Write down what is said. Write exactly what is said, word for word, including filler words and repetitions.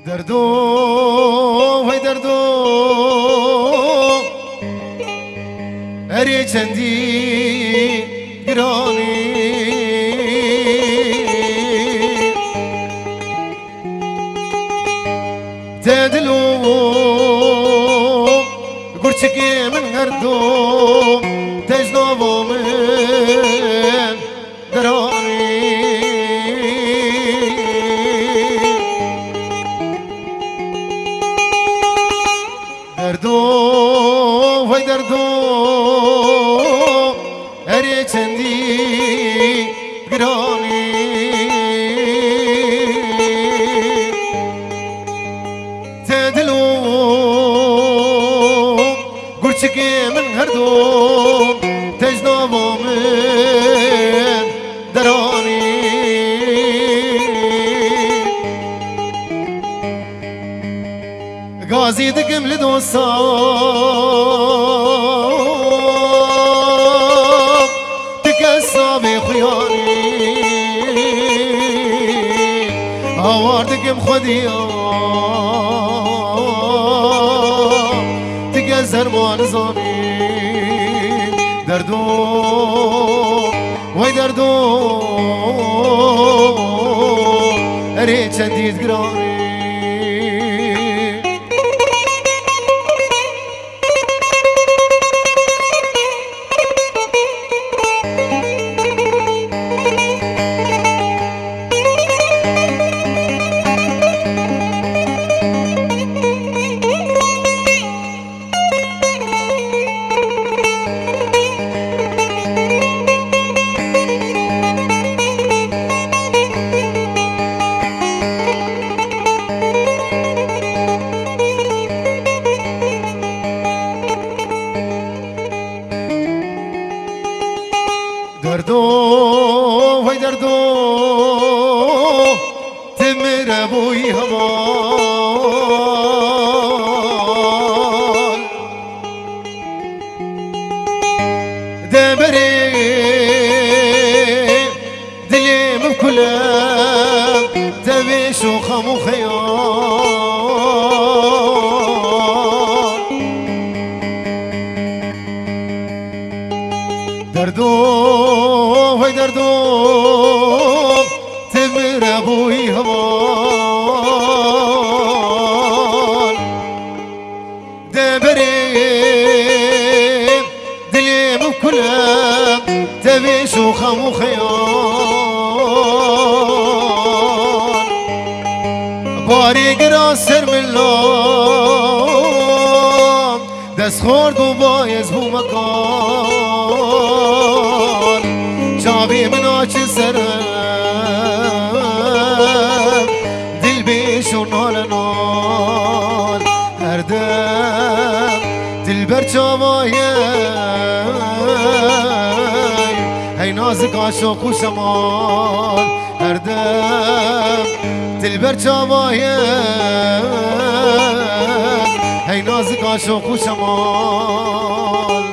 Derdo, hey derdo, erê çendî giranî. Te dilo gurçikê min herdo, te ji nava min deranî. Derdo, hey derdo, erê çendî giranî. Te dilo gurçikê min herdo, te ji nava min deranî. Gazî dikim li dosa, ti kes savê xuyanî. Hawar dikim xwediya, ti kes derman zanî. Derdo, hey derdo, erê çendî giranî. Derdo, hey derdo, ti min re bûyî heval. De berê dilê min kule, te vêş û xem û xeyal. Derdo, hey derdo, ti min re bûyî heval. De berê dilê min kule, te vêş û xem û xeyal. Barê gira ser min la, dest xort bû ba ez bûme kal. Çavê min açi ser dilbêş û nale nal. Her dem dilber çava ye, hey nazik aşoq û şemal. Her dem dilber çava ye, hey nazik aşoq û şemal.